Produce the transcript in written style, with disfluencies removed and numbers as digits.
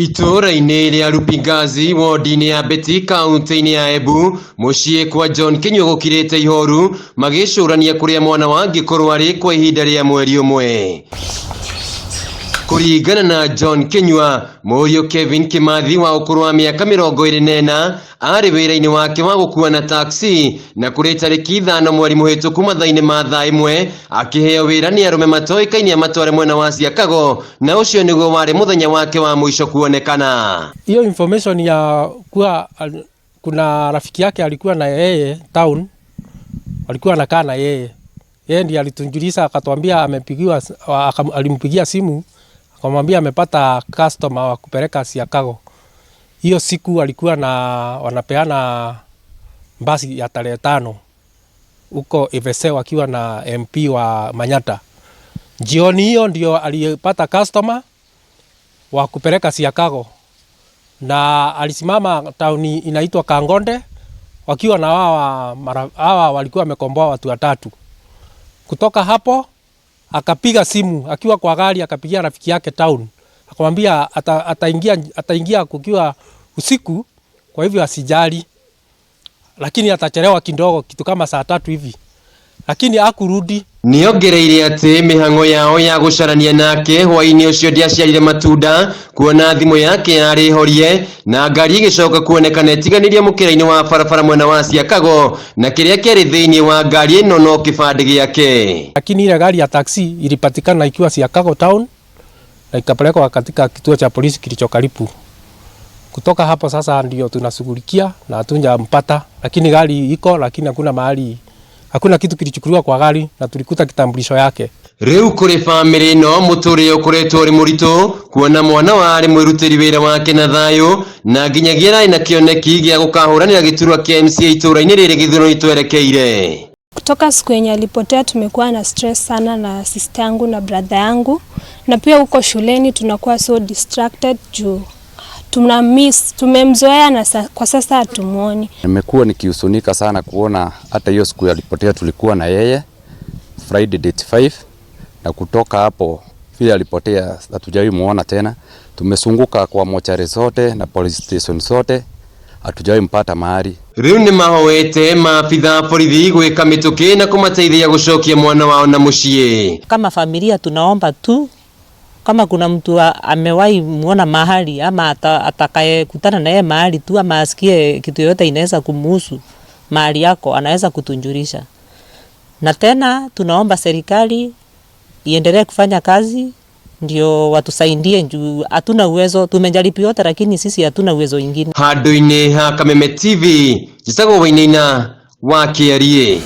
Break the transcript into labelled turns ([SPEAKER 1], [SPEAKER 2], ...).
[SPEAKER 1] Itũũra-inĩ rĩa Rupingazi wodi-inĩ ya Beti kaunti-inĩ ya Embu mũciĩ kwa John Kinyua gũkirĩte ihoru magĩcũrania kũrĩa mwana wangĩkorwo arĩ kwa ihinda rĩa mweri ũmwe. Kũringana na John Kinyua, mũriũ Kevin Kimathi wa ũkũrũ wa mĩaka 24 arĩ wĩra-inĩ wake wa gũkua na taxi na kũrĩ tarĩki 5 mweri mũhĩtũku mathaa-inĩ ma thaa 1 akĩheo wĩra nĩ arũme matoĩkaine amatware mwena wa Ciakago, na ũcio nĩguo warĩ mũthenya wake wa mũico kuonekana.
[SPEAKER 2] Hiyo information ya kuwa kuna rafiki yake alikuwa na yeye town, walikuwa wanakaa na yeye. Yeye ndiye alitujulisha akatuambia amepigiwa, alimpigia simu akamwambia amepata customer wa kupeleka Siakago. Hiyo siku walikuwa na wanapeana basi ya tarehe 5 huko Ivese wakiwa na MP wa Manyata. Jioni hiyo ndio alipata customer wa kupeleka Siakago, na alisimama tauni inaitwa Kangonde wakiwa na hawa walikuwa wamekomboa watu watatu. Kutoka hapo akapiga simu akiwa kwa gari, akapigia rafiki yake town akamwambia ataingia kukiwa usiku, kwa hivyo asijali, lakini atachelewa kidogo kitu kama saa 3 hivi, lakini hakurudi.
[SPEAKER 1] Niongereire atĩ mĩhang'o yao ya gũcarania nake hwaĩ-inĩ ũcio ndĩaciarire matunda kuona thimũ yake yarĩ horie na ngari ĩgĩcoka kuonekana ĩtiganĩrie mũkĩra-inĩ wa barabara mwena wa Ciakago, na kĩrĩa kĩarĩ thĩinĩ wa ngari ĩno no kĩbandĩ gĩake.
[SPEAKER 2] Lakini ile gari ya taxi ilipatikana ikiwa Siakago town na ikapelekwa katika kituo cha polisi kilicho karibu. Kutoka hapo sasa ndio tunashughulikia na hatujampata, lakini gari iko, lakini hakuna mahali, hakuna kitu kilichukuliwa kwa gari na tulikuta kitambulisho yake.
[SPEAKER 1] Rĩu kũrĩ bamĩrĩ ĩno mũtũrĩre ũkoretwo ũrĩ mũritũ kuona mwana warĩ mwĩrutĩri wĩra wake na thayũ na nginyagia ararĩ na kĩoneki gĩa gũkahũranĩra gĩturwa kĩa MCA itũũra-inĩ rĩrĩ gĩthurano twerekeire.
[SPEAKER 3] Kutoka siku yenye alipotea tumekuwa na stress sana na sister yangu na brother yangu, na pia huko shuleni tunakuwa so distracted juu tuna miss, tumemzoea na kwa sasa hatumuoni.
[SPEAKER 4] Nimekuwa nikihuzunika sana kuona hata hiyo siku alipotea tulikuwa na yeye Friday date 5, na kutoka hapo vile alipotea hatujawahi muona tena. Tumesunguka kwa mochari zote na police station zote, hatujawahi mpata mahali.
[SPEAKER 1] Rĩu nĩ mahoete maabitha a borithi gwĩka mĩtũkĩ na kũmateithia gũcokia mwana wao na mũciĩ.
[SPEAKER 5] Kama familia tunaomba tu kama kuna mtu amewahi muona mahali ama atakayekutana na yeye mahali tu ama asikie kitu yoyote inaweza kumuhusu mahali yako, anaweza kutunjulisha. Na tena tunaomba serikali iendelee kufanya kazi ndio watusaidie juu hatuna uwezo, tumejaribu yote lakini sisi hatuna uwezo ingine.
[SPEAKER 1] Handũ-inĩ ha Kameme TV, njĩtagwo Wainaina wa Kĩarie.